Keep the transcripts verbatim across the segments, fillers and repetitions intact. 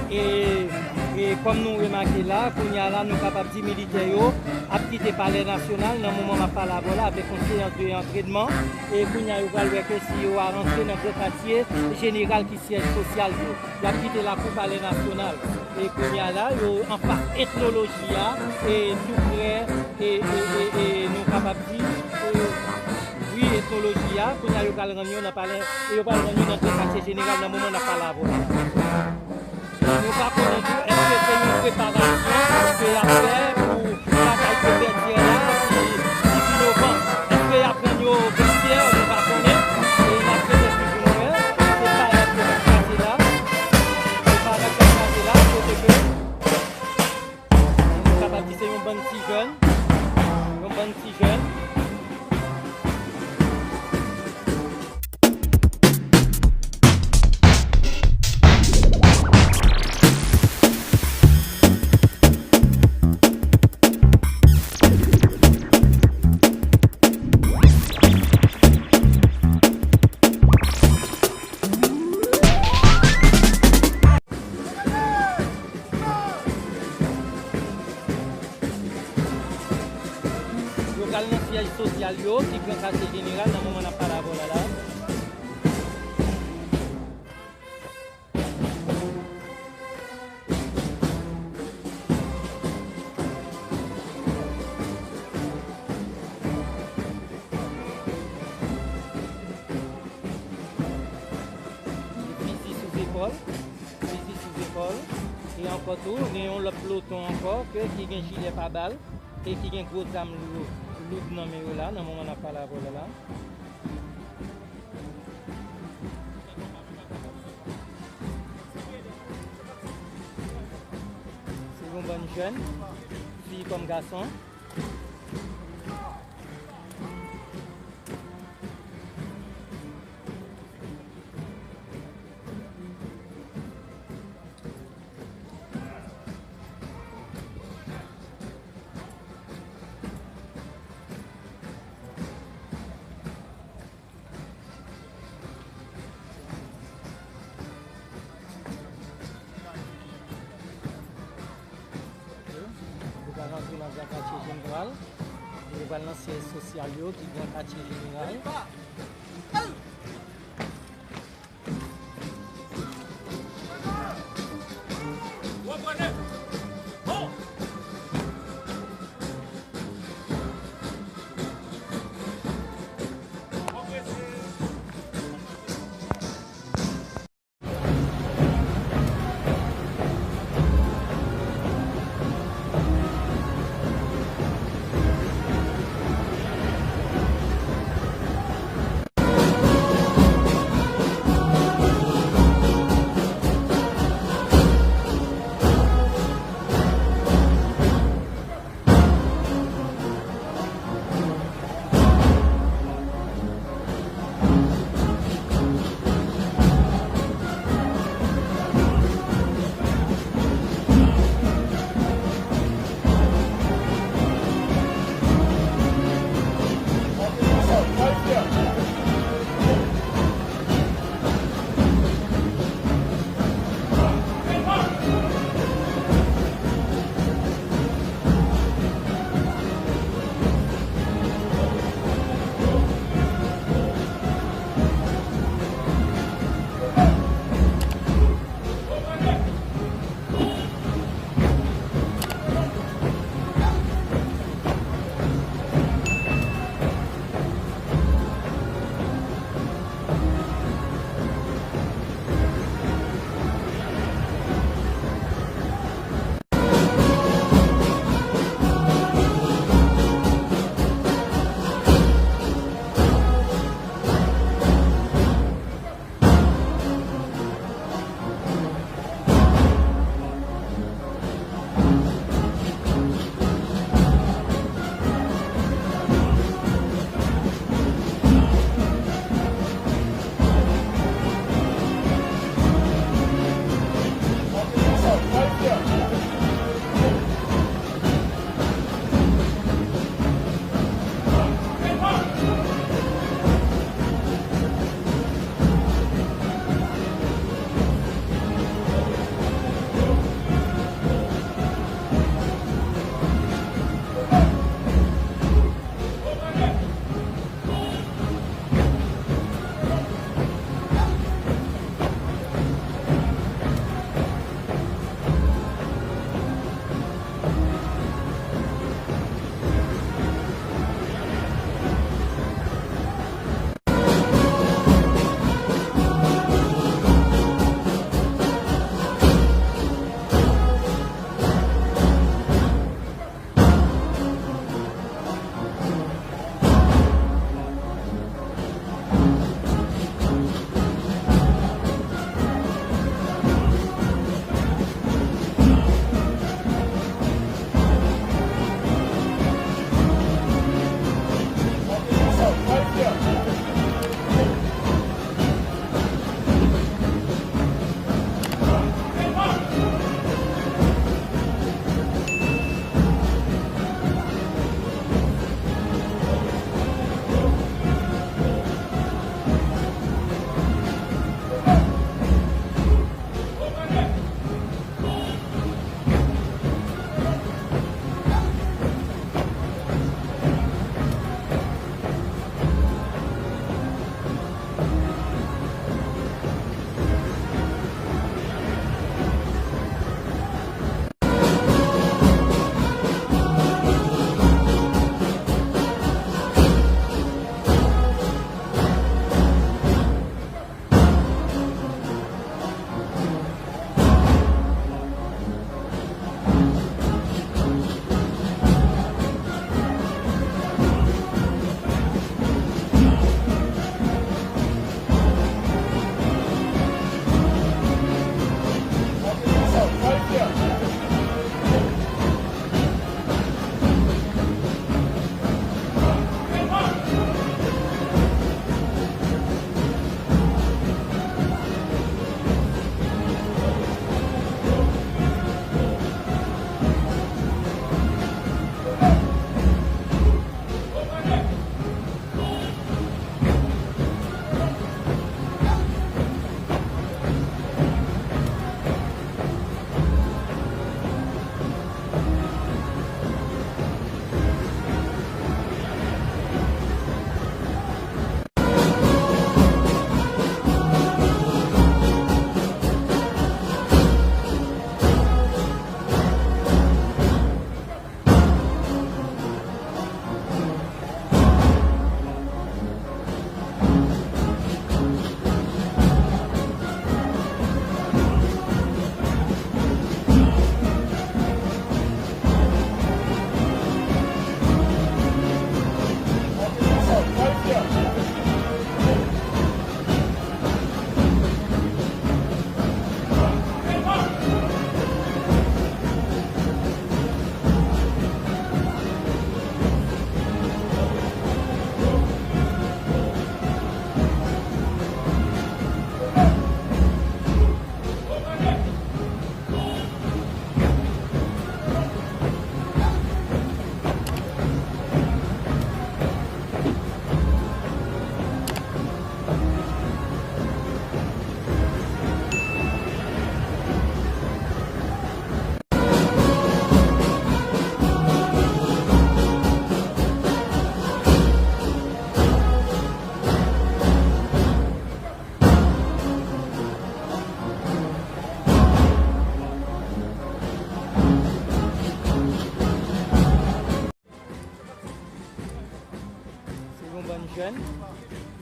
E, e kòm nou remake la, kounye a la, nou kapab di militè yo ap kite Palè Nasyonal nan moman m ap pale avè w la avèk yon seyans de antrenman. E kounye a, yo pral wè ke si yo a rantre nan gran katye jeneral ki syèj sosyal yo. Y ap kite lakou Palè Nasyonal. E kounye a la, yo anfas etnoloji a, e tou prè, e, e, e, e nou kapab di, e, wi, etnoloji a. Kounye a, yo pral rann yo nan palè, e yo pral rann yo nan gran katye jeneral nan moman n ap pale avè w la. Nou pa konnen tou, èske se yon preparasyon ke y ap fè pou batay ke pèdi a la, ki, ki dizuit novanm. Èske y ap rann yo vansè? Nou pa konnen. E n ap rete swiv pou nou wè. Se parèd k ap pase la. Se parèd k ap pase la, kote ke nou kapab di se yon bann ti jèn. Yon bann ti jèn. Yo pral nan syèj sosyal yo, ki pran katye jeneral nan moman n ap pale avè w la la. Fizi sou zepòl, fizi sou zepòl. E ankò tou, gen yon lòt ploton ankò ke ki gen jilè pabal e ki gen gwo zam lou, loud nan men yo la, nan moman n ap pale avè w la la. Se yon bann jèn, fi kòm gason. Yo pral rantre nan gran katye jeneral. Yo pral nan syèj sosyal yo ki gran katye jeneral.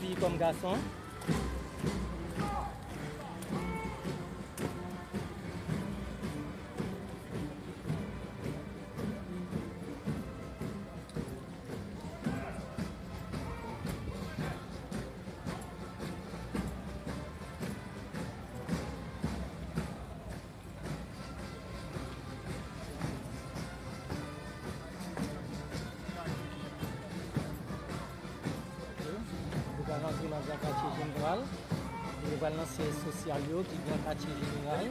Fi kòm gason. Nou pral rantre nan Gran Katye Jeneral. Nou pral nan syèj sosyal yo ki Gran Katye Jeneral.